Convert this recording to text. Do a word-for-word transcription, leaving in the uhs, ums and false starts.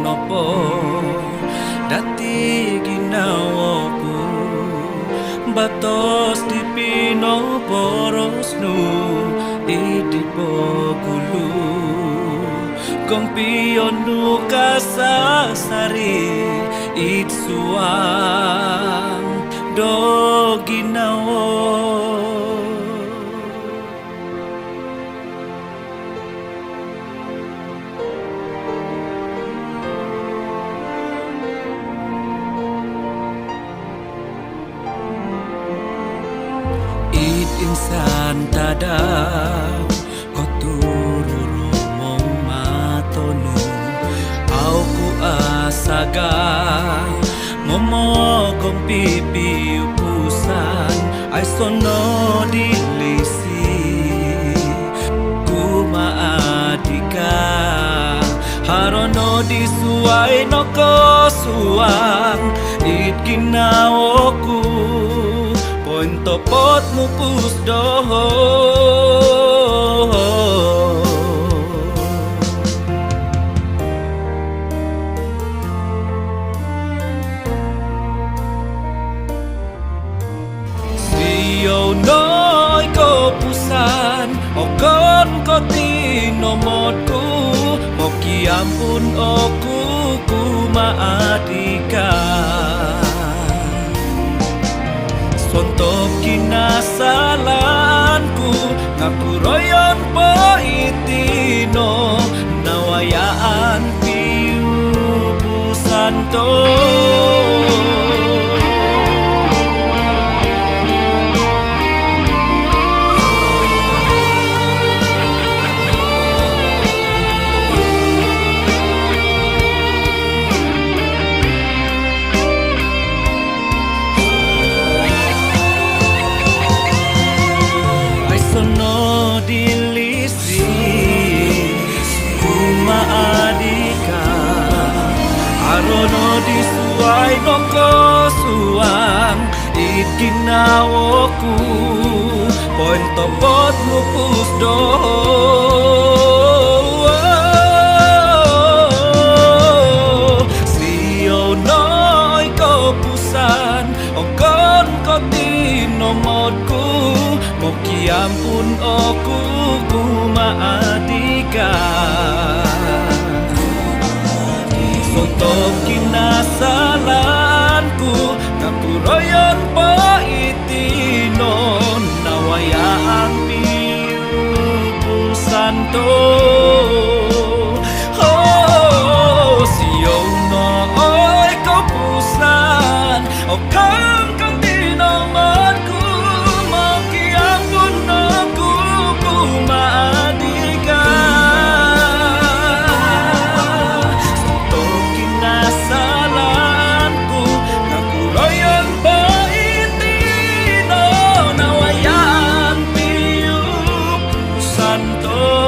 nopo dati ginawo ku, batos di pinoboros nu id di pogulu, gompion nu kasasari id suang do ginawo. Id insan tadau kotururumong mato nu, au ku asaga momogompi piupusan, aiso no di lisi kumaa di ka. Haro no di suai nokosuang id ginawo ku, pointopot mupus doho. Siou no i kopusan, okon ko tinomod ku, mokiampun oku kumaa di ka. Sontob kinasalaan ku, ngapuroyon po iti no, nawayaan piupusan to. Aiso no di lisi kumaa di ka, haro no di suai nokosuang id ginawo ku, pointopot mupus doho. Siou no i kopusan, okon ko tinomod ku, mokiampun oku kumaa di ka. Sontob kinasalaan ku, ngapuroyon po iti no, nawayaan piupusan to. Oh, siou no oi kopusan, okon ko tinomod ku, mokiampun oku kumaa di ka. Sontob kinasalaan ku, ngapuroyon po iti no, nawayaan piupusan to.